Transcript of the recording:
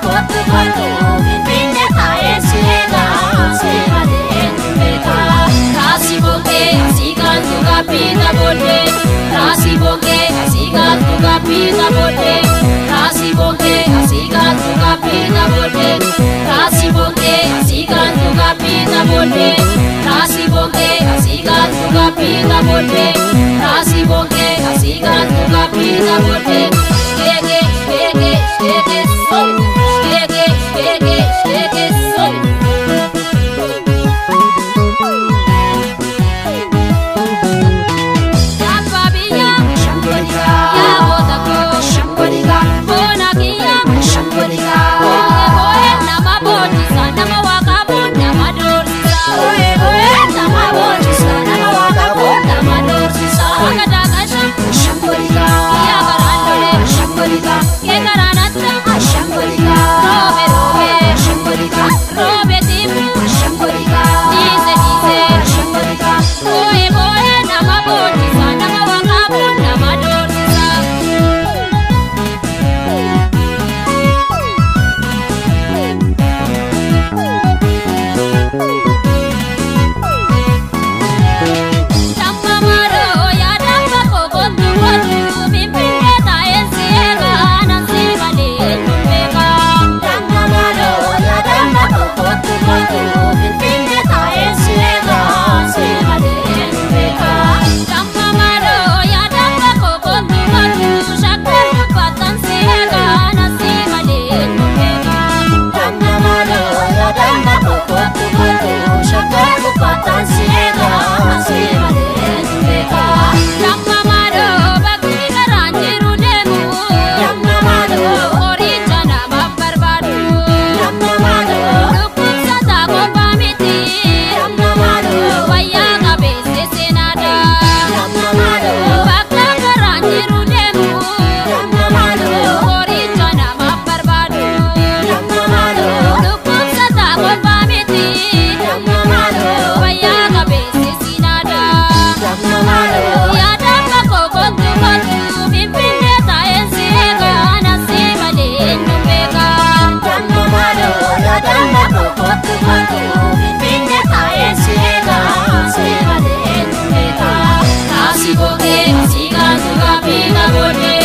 kootu kootu Finfinnee taa'ee si eegaa si malee eenyu beekaa. Raasi bookee asii gaantu gaaffii booddee. Raasi bookee asii gaantu gaaffii booddee. Raasi bookee asii gaantu gaaffii booddee. Raasi bookee asii gaantu gaaffii booddee. Raasi bookee asii gaantu gaaffii booddee. Raasi bookee asii gaantu gaaffii booddee. Eegee eegee eegee sobi. Eegee eegee eegee sobi. Abbaa biyyaa yaa goota koo boona kiyyaa boo'ee boo'ee nama boochisa nama waaqa boo nama doorsisa boo'ee boo'ee nama boochisa nama waaqa boo nama doorsisa akka daakasha kiyyaa karaan lolee kee karaan atta roobe roobee roobe tiifu dhiise dhiise boo'ee boo'ee nama boochisa nama waaqa boo nama doorsisa. Damma maaloo yaa damma koo kootu kootu Finfinnee taa'ee si eegaa nan si malee eenyuun beekaa. Damma maaloo yaa damma koo kootu kootu Finfinnee taa'ee si eegaa si malee eenyu beekaa. Damma maaloo yaa damma koo kootu kootu shakkar dubbataan si eegaa nan si malee eenyuun beekaa. Damma maaloo yaa damma koo kootu kootu shakkar dubbataan si eegaa si malee eenyu beekaa. Damma maaloo bakki karaan jiru deemu Damma maaloo qoricha namaaf barbaadu. Damma maaloo Dhukkubsataa qofaa miti Damma maaloo wayyaa qabeessa seenaadha. Damma maaloo Bakka karaan jiru deemu Damma maaloo qoricha namaaf barbaadu. Damma maaloo Dhukkubsataa qofaa miti Damma maaloo wayyaa qabeessa seenaadha. Damma maaloo Yaadama koo kootu kootu Finfinnee taa'ee si eegaa nan si malee eenyuun beekaa. Damma maaloo yaa damma koo kootu kootu Finfinnee taa'ee si eegaa si malee eenyu beekaa. Raasi bookee asii gaantu gaaffii booddee.